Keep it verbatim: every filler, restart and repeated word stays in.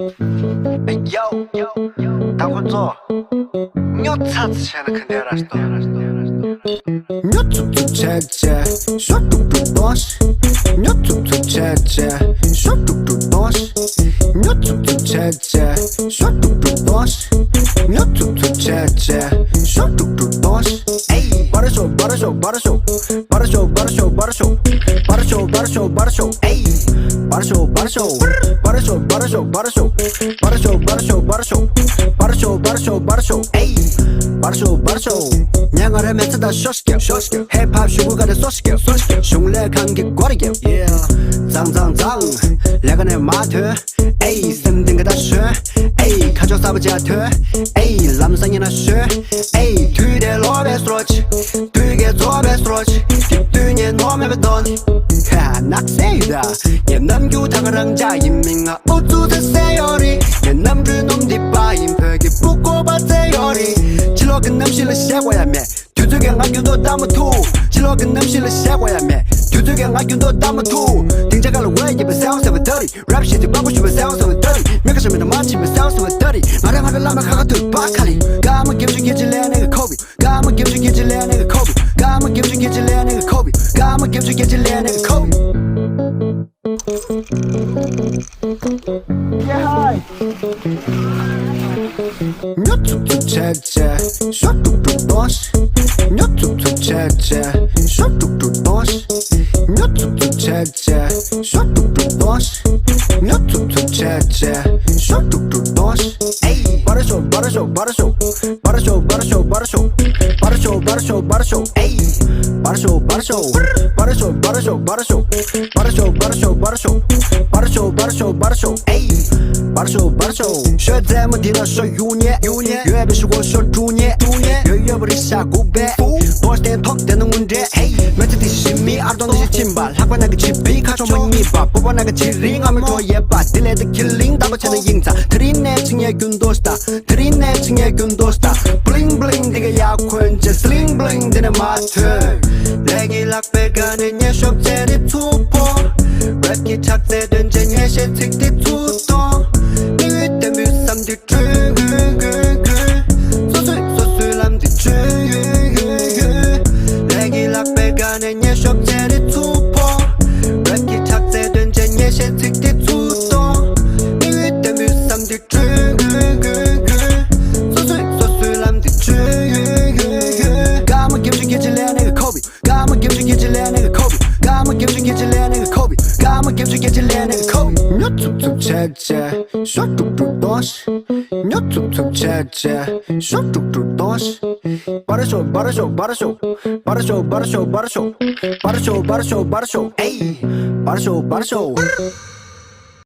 ཡའོ། ད་ཁོ་ཚོ་སྨྱོ་ཚ་ཚ་བྱས་ན་ག་འདྲ་རེད་ཤག་ཉོ་ཚུགས་ཚུགས་བྱས་བྱས་ཤོ་དཀྲུག་དཀྲུག་གཏོང་ཤིག་ཉོ་ཚུགས་ཚུགས་བྱས་བྱས་ཤོ་དཀྲུག་དཀྲུག་གཏོང་ཤིག་ཉོ་ཚུགས་ཚུགས་བྱས་བྱས་ཤོ་དཀྲུག་དཀྲུག་གཏོང་ཤིག་ཉོ་ཚུགས་ཚུགས་བྱས་བྱས་ཤོ་དཀྲུག་དཀྲུག་གཏོང་ཤིག་ཨེ། བར་ཤོ་བར་ཤོ་བར་ཤོ། བར་ཤོ་བར་ཤོ་བར་ཤོ། བར་ཤོ་བར་ཤོ་བར་ཤོ། ཨེ། བར་ཤོ་བར་ཤོ། བར་ཤོ་བར་ཤོ་བར་ཤོ། བར་ཤོ་བར་ཤོ་བར་ཤོ། བར་ཤོ་བར་ཤོ་བར་ཤོ། ཨེ། བར་ཤོ་བར་ཤོ། ཉལ་ང་རེ་མེ་ཚ་དང་ཤོ་ཤི་ཀེ། ཤོ་ཤི་ཀེ། ཧེ་ཕབ་ཤུ་གུ་ག་རེ་སོ་ཤི་ཀེ། སོ་ཤི་ཀེ། གཞུང་ལས་ཁང་གི་སྒོ་རེ་རྒྱབ། ཡེ། ཙང་ཙང་ཙང་། ལས་ཀ་ནས་མ་ཐོན། ཨེ། སེམས་གཏིང་གི་ད་ཞོན། ཨེ། ཁ་ཕྱོགས་གསར་པ་བྱས་ཐོན། ཨེ། ལམ་སང་ཉིན་ན་ཞོན། ཨེ། དུས་དེ་ལོག་པའི་སྲོག་ཅིག་དུས་ཀྱི་རྫོགས་པའི་སྲོག་ཅིག་དེ་དུས་ངས་ནོར་མེད་པའི་དོན། ཧ་ནག་སེ་ཡི་ད། ངས་ནམ་རྒྱུན་ད་ག་རང་འཇགས་ཡིན་མིན་ང་ཨུ་ཚུགས་ཟེར་ཟེར་ཡོད་རེད། ངས་གནམ་གྲུའི་སྣུམ་འདི་པ་ཡིན་བོད་ཀྱི་སྤུ་གུ་པ་བཙལ་ཡོད་རེད། ཕྱི་ལོགས་ཀྱི་གནམ་གཤིས་ལ་ཞེད་དགོས་ཡ་མེད། དུས་ཚོད་ཀྱིས་ང་རྒྱུན་དུ་ལྟ་མ་ཐུབ། ཕྱི་ལོགས་ཀྱི་གནམ་གཤིས་ལ་ཞེད་དགོས་ཡ་མེད། དུས་ཚོད་ཀྱིས་ང་རྒྱུན་དུ་ལྟ་མ་ཐུབ། སྡིངས་ཆ་ཁ་ལ་འོད་ཡིན་པའི་སེལ་སེལ་བའི་ཏ་རི། རབ་ཞིག་དུས་དཔའ་བོ་ཞུ་བའི་སེལ་སེལ་བའི་ཏ་རི། མི་ཁ་ཤ་མི་དང་མ་ཕྱིན་པའི་སེལ་སེལ་བའི་ཏ་རི། ང་རང་ང་རང་བླ་མ་ཁ་ཁ་ཐུག་པ་ཁ་ལི། ཀ་མ་གེམ་ཆུ་གེ་ཆི་ལེ་ནེ་གི་ཁོ་བི། ཀ་མ་གེམ་ཆུ་གེ་ཆི་ལེ་ནེ་གི་ཁོ་བི། ཀ་མ་གེམ་ཆུ་གེ་ཆི་ལེ་ནེ་གི་ཁོ་བི། ཀ་མ་གེམ་ཆུ་གེ་ཆི་ལེ་ནེ་གི་ཁོ་བི། ཉོ་ཚུགས་ཚུགས་བྱས་བྱས་ཤོ་དཀྲུག་དཀྲུག་གཏོང་ཤིག་ཉོ་ཚུགས་ཚུགས་བྱས་བྱས་ཤོ་དཀྲུག་དཀྲུག་གཏོང་ཤིག་ཉོ་ཚུགས་ཚུགས་བྱས་བྱས་ཤོ་དཀྲུག་དཀྲུག་གཏོང་ཤིག་ཉོ་ཚུགས་ཚུགས་བྱས་བྱས་ཤོ་དཀྲུག་དཀྲུག་གཏོང་ཤིག་ཨེ། བར་ཤོ་བར་ཤོ་བར་ཤོ། བར་ཤོ་བར་ཤོ་བར་ཤོ། བར་ཤོ་བར་ཤོ་བར་ཤོ། ཨེ། བར་ཤོ་བར་ཤོ། བར་ཤོ་བར་ཤོ་བར་ཤོ། བར་ཤོ་བར་ཤོ་བར་ཤོ། བར་ཤོ་བར་ཤོ་བར་ཤོ། ཨེ། བར་ཤོ་བར་ཤོ། ཤོ་རྩེད་མོ་འདི་ན་ཤོ་གཡུག་ཉེ། གཡུག་ཉེ། ཡོད་པའི་ཤོ་གོ་ཤོ་དཀྲུག་ཉེ། དཀྲུག་ཉེ། ཡོད་ཡོད་པ་རི་ཤ་གུག་པས། ཧྥུ། རྡོ་སྟེང་ཐོག་དེ་ན་དངུལ་འདྲེ། ཧེ། མེ་ཚ་དེ་ཞི་མི་ཨར་ཏོང་ཏེ་ཞིག་ཕྱིན་པ། ལྷག་པ་ན་གི་ཆི་བི་ཁ་ཆོ་མ་གཉིས་པ། སྤོབས་པ་ན་གི་ཆི་རི་ང་མི་ཁྲོ་ཡེ་པ། དེ་ལས་དེ་ཁི་ལིང་ཏག་པ་བྱས་ན་ཡིན་ཙང་། དེ་རིང་ནས་ཆི་ངའི་རྒྱུན་དུ་ལྟ། དེ་རིང་ནས་ཆི་ངའི་རྒྱུན་དུ་ལྟ། བླིང་བླིང་འདི་ག་ཡག་འཁོན་ཆེ། སླིང་བླིང་འདི་ནས་མ་ཐོན། ལས་ཀྱི་ལག་པའི་སྒང་ནས་ཉེ་ཤོག་ཅེ་རི་ཚུགས་པོ། རེབ་ཀྱི་ཁྲག་རྩའི་དོན་ཆེན་ཉེ་ཤེས་ཚིག་འདི་ཚུགས་གཏོང་། དམིགས་ཡུལ་བརྟན་པོའི་བསམ་འདི་བསྐྲུན། སོ་སོའི་སོ་སོའི་ལམ་འདི་བསྐྲུན། ལས་ཀྱི་ལག་པའི་སྒང་ནས་ཉེ་ཤོག་ཅེ་རི་ཚུགས་པོ། རེབ་ཀྱི་ཁྲག་རྩའི་དོན་ཆེན་ཉེ་ཤེས་ཚིག་འདི་ཚུགས་གཏོང་། དམིགས་ཡུལ་བརྟན་པོའི་བསམ་འདི་སོ་སོའི་སོ་སོའི་ལམ་དུ་བྱོན། ཀ་མ་གེམ་ཆུ་སྐད་ཅིག་ལས་ནས་ཁོ་བི། ཀ་མ་གེམ་ཆུ་སྐད་ཅིག་ལས་ནས་ཁོ་བི། ཀ་མ་གེམ་ཆུ་སྐད་ཅིག་ལས་ནས་ཁོ་བི། ཀ་མ་གེམ་ཆུ་སྐད་ཅིག་ལས་ནས་ཁོ་བི། ཉོ་ཚུབ་ཚུབ་བྱས་བྱས་ཤོ་དཀྲུག་དཀྲུག་གཏོང་ཤིག་ཉོ་ཚུབ་ཚུབ་བྱས་བྱས་ཤོ་དཀྲུག་དཀྲུག་གཏོང་ཤིག་བར་ཤོ་བར་ཤོ་བར་ཤོ། བར་ཤོ་བར་ཤོ་བར་ཤོ། བར་ཤོ་བར་ཤོ་བར་ཤོ། ཨེ། བར་ཤོ་བར་ཤོ།